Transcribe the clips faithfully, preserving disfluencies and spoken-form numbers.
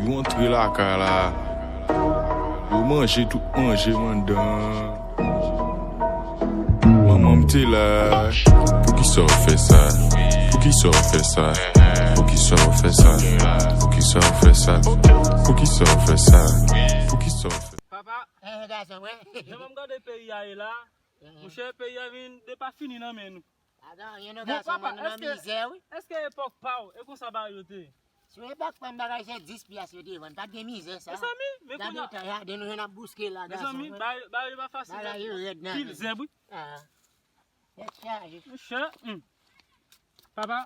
Yo antre lakay la. Yo manje tout manje m anndan. Manman m te la. Poukisa w fè sa? Poukisa w fè sa? Poukisa w fè sa? Poukisa w fè sa? Poukisa w fè sa? Poukisa w fè sa? Papa, eh, gason mwen. Jan m gade peyi a ye la, monchè, peyi a vin depafini nan men nou. Adan, anyen non, gason mwen, nou nan mizè, wi. Èske epòk pa w, e konsa bagay yo te ye? Sou epòk pa m, bagay se dis pyas yo te vann, pa t gen mizè sa. Mezanmi, men kounye a, gade tan, gade nou jan n ap bouske la, gason mwen. Mezanmi, bagay, bagay yo pa fasil. Bagay yo rèd nan men. Pil zèb, wi. Ah. Tèt chaje. Monchè, hmm. Papa,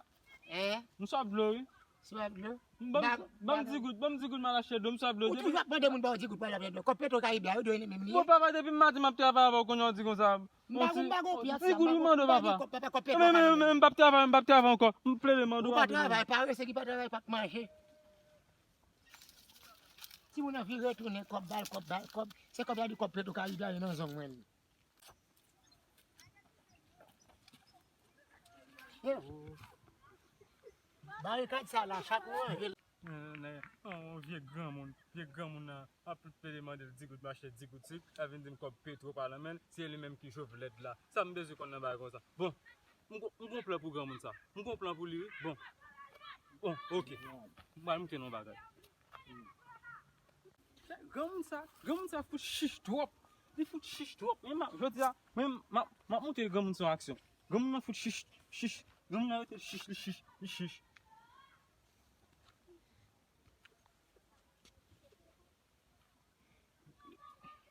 eh? M swaf dlo, wi. Swaf dlo? Ban m, ban m di goud, ban m di goud, m al achte dlo, m swaf dlo. Ou toujou ap mande moun ba w di goud pou al achte dlo. Kòb Petro Karibe a, yo dwe renmen li. Bon, papa, depi maten m ap travay avè w, kounye a w di konsa. M pa, m pa gon pyès, m pa gon pyès, papa. Kòb Petro Karibe. Men, men, men, m p ap travay, m p ap travay ankò. M plede mande w. Ou pa travay, parese ki pa travay, pa k manje. Timoun anvi retounen kòb, ba l kòb, ba l kòb. Se kòb la di kòb Petro Karibe a, yo nan zong mwen li. Barikad sa la, chak mwen anvi. Yon vye granmoun, vye granmoun nan ap plede mande l di goud, m achte di goud sik, l ap vin di m kòb Petro pa nan men l, se li menm ki Jovelèt la. Sa m bezwen konn nan bagay konsa. Bon, m gon, m gon plan pou granmoun sa. M gon plan pou li, wi. Bon. Bon, oke. M pral moute nan yon bagay. Granmoun sa, granmoun sa fout chich twòp. Li fout chich twòp. Men m ap, jodi a, men m ap, m ap montre granmoun sa yon aksyon. Granmoun nan fout chich, chich. Granmoun nan rete chich, li chich, li chich.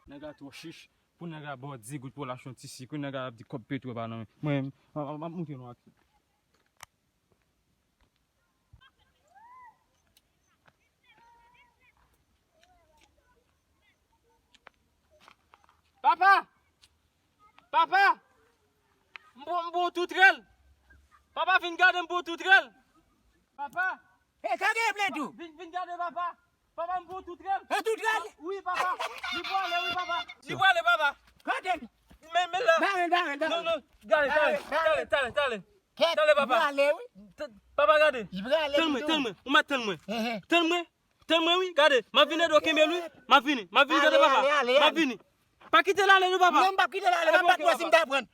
Nèg la twò chich. Pou nèg la ba w di goud pou w al achte yon ti sik, wi, nèg la ap di kòb Petro pa nan men. Mwen, m ap, m ap montre nou aksyon. Papa! Papa! M bon, m bon toutrèl! Papa, vin gade m bon toutrèl! Papa! E, sa gen plen tou? Vin, vin gade, papa! Papa, m bon toutrèl! E toutrèl? Wi, papa! Li prale, wi, papa! Li prale, papa! Kote l? Men, men la! Bare l, bare l, bare l. Non, non, gade, tale, tale, tale, tale. Kèt, tande, papa. Li prale, wi. T-, papa, gade. Li prale. Tann mwen, tann mwen. Ou mèt tann mwen. Ehe. Tann mwen. Tann mwen, wi. Gade. M ap vin ede w kenbe l, wi. M ap vini. M ap vini, tande, papa. Ale, ale, ale. M ap vini. Pa kite l ale, non, papa. Non, m p ap kite l ale. M ap bat wè si m ta pran.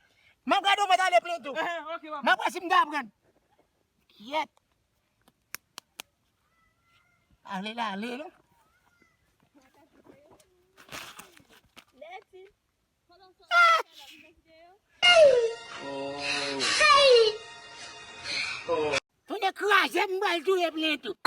M ap gade w mèt ale plen tou. Ehe, oke, papa. M ap wè si m ta pran. Kyèt. Ale la, ale, non. Tonnè kraze m, m pral touye plen tou.